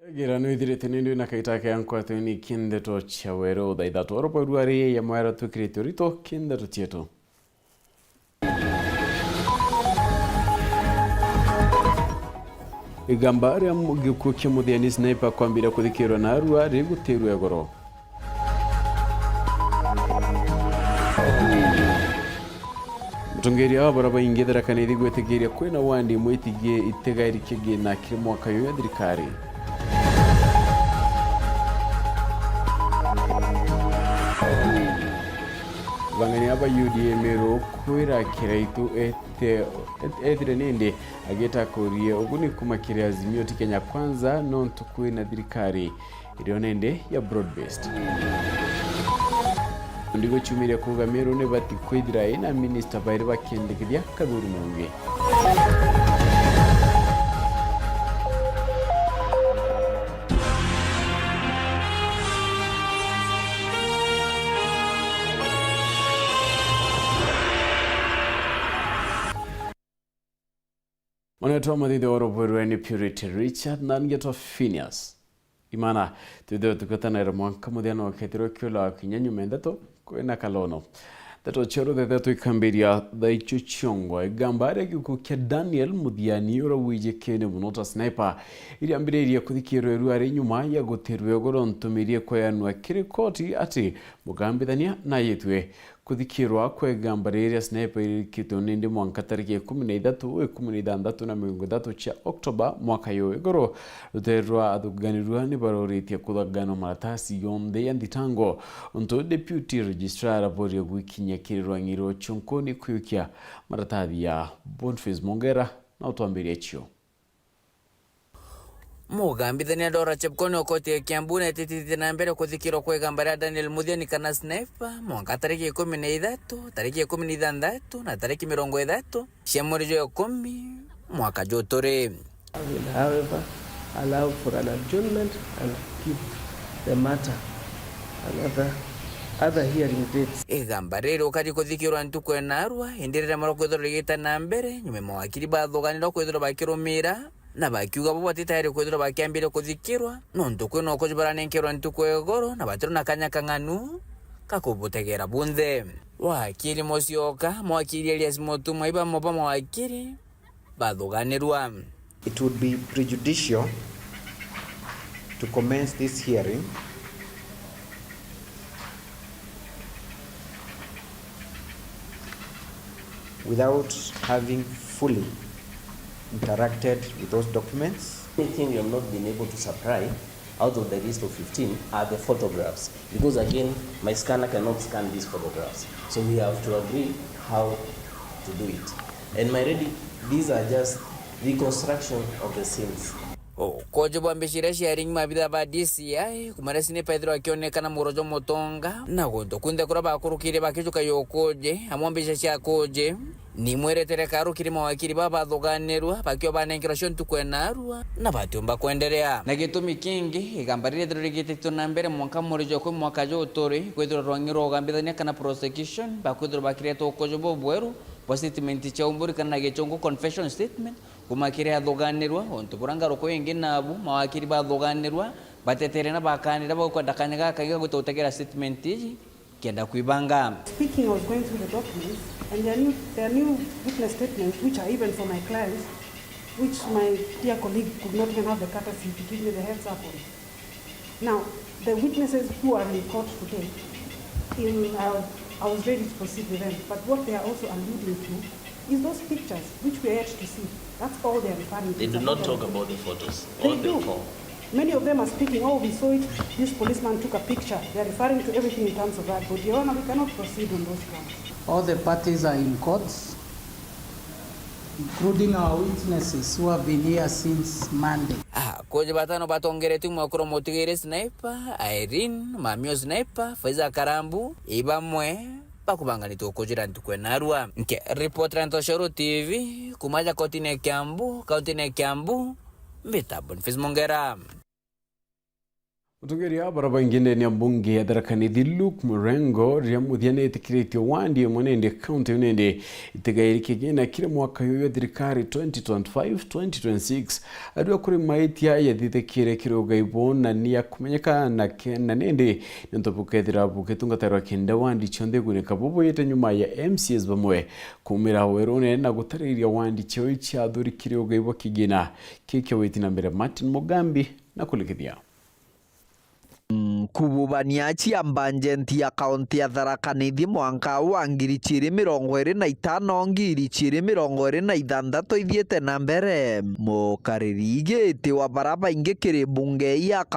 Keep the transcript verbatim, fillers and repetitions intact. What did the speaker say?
Yagira nwithirite ni ndwina kaita kea nkwatoni kindeto cia weru thaa ithatu. Oro bwa ruari ya mwera twikirite urito kindeto cietu. Igamba ria mu-, gikuo kia muthiani Sniper kwambira kuthikirwa na arua rigutirwe igoro. Mutongeria wa bara baingi Tharaka Nithi gwitikiria kwina wandi imwe itigie itigairi kigina kiri mwaka uyu ya thirikari. Bang'ania ba U D A Meru kwira Kiraitu ete-, et-, ethire nindi agita kuria uguni kuma kiri Azimio ti Kenya Kwanza nontu kwina thirikari irio nindi ya broad based. Ndigo ciumiria kuuga Meru ni bati kwithira ina minista bairi bakendekithia Kathuri Murungi. Mwanetwa Mathithi Orobwerwe ni Purity Richard na ngetwa Phineas Imana. Twithirwe tukiotanira mwanka muthia na ukethirwa kiula wa kinya nyuma ya ndeto kwina kalono. Ndeto cia ruthethia twikambiria thaa icio ciongwa. Igamba ria gikuo kia Daniel Muthiani uria wijikene muno ta Sniper iriambiririe kuthikirwa iruari nyuma ya gutirwe igoro ntumirie kweanwa kiri koti ati mugambithania nayitwe. Kuthikirwa kwa igamba riri ria Sniper irikitwe nindi mwanka tariki ikumi na ithatu, ikumi na ithanthatu na mirongo ithatu cia Oktoba mwaka uyu. Igoro rutere rwa athuganirua ni baroritie kuthaganwa maratasi yonthe ya nthitango. Untu Deputy Registrar araboria gwikinyia kiri rwang'i rwa Chunkuni kuyukia maratathi ya Boniface Mongera na utwambiria cio. Mugambithania Dora Chepkono o koti ya Kiambu netitithie na mbere kuthikirwa kwa igamba ria Daniel Muthiani kana Sniper, mwanka tariki ikumi na ithatu, tariki ikumi na ithanthatu na tariki mirongo ithatu cia mweri jwa ikumi mwaka juturi. I will, however, allow for an adjournment and give the matter another, other hearing dates. Igamba riri ukari kuthikirwa ntuku ya narua, indi riremerwa kwithirwa rigita na mbere, nyuma ya mawakiri bathuganirwa kwithirwa bakirumira na bakiuga bo bati tayari kwithirwa bakiambiria kuthikirwa, nontu kwina ukuji baranenkerwa ntuku ya igoro na batirona kanya kang'anu ka kubutegera bunthe. Wakiri Musyoka, mwakiri Elias Mutumwa, i bamwe ba mawakiri bathuganirwa. It would be prejudicial to commence this hearing without having fully interacted with those documents. Anything you have not been able to supply out of the list of fifteen are the photographs, because again, my scanner cannot scan these photographs. So we have to agree how to do it. And my ready, these are just reconstruction of the scenes. Ukoji bwa mbica iria ciari nyuma abitha ba D C I, kuma riria Sniper ethirwa akionekana muro jwa Mutonga, na guntu kunthe kuria bakurukire bakijukagia ukoji, amwe mbica cia koji, nimwiretere karu kiri mawakiri baba bathuganirwa, bakio banenkerwa cio ntuku ya narua, na batiumba kwenderea. Na gitumi kingi, igamba riri ethirwa rigititwe na mbere mwanka mweri jwa ikumi mwaka juturi, kwithirwa rwang'i rwa ugambithania kana prosecution, bakwithirwa bakireta ukoji bubweru, bwa statement cia umburi kana na gichungu confession statement, kuma kiri athuganirwa, untu buria ngaruku ingi nabu, mawakiri bathuganirwa, batetere na bakanira bakwenda kanya gakaingi ga gwita gutegera statement iji, kenda kwibanga. Speaking, I was going through the documents, and there are new, there are new witness statements which are even for my clients, which my dear colleague could not even have the courtesy to give me the heads up on. Now, the witnesses who are in court today, in, uh, I was ready to proceed with them, but what they are also alluding to is those pictures which we are yet to see. That's all they are referring to. They do not talk about the photos. They do. Many of them are speaking, "Oh, we saw it, this policeman took a picture." They are referring to everything in terms of that, but Your Honor, we cannot proceed on those grounds. All the parties are in courts, including our witnesses who have been here since Monday. Ah, kuji batano batongeretwe mwakuru mutigiri Sniper, Irene, Mamio Sniper, Faiza Karambu, i bamwe bakubanganitwe kujira ntuku ya narua. Nke report ya Ntoshoro T V, kuma ja kotini ya Kiambu, kaunti ya Kiambu, mbita Boniface Mongera. Tugeria bara baingi ndene ya mbunge ya Tharaka Nithi, Luke Murengo, riria muthia ni itikiritie wandi imwe nindi kaunti iu nindi itigairi kigina kiri mwaka uyu wa thirikari twenty twenty-five twenty twenty-six. Arua kuri maitia yathithikire kiri ugaibo na ni ya kumenyeka na ke-, na nindi nontu bukethira bugitungatirwa kenda wandi cionthe igunika bubuite nyuma ya M C As bamwe kumira werune na gutariria wandi ciao iciathuri kiri ugaibo kigina kiki witi na mbere. Martin Mugambi na kulikithia. Mm, kububania cia mbanjenti ya kaunti ya Tharaka Nithi mwanka wa ngiri ciiri mirongo iri na itano, ngiri ciiri mirongo iri na ithanthatu ithiite na mbere. Mukariri giti wa bara baingi kiri mbunge ya kaunti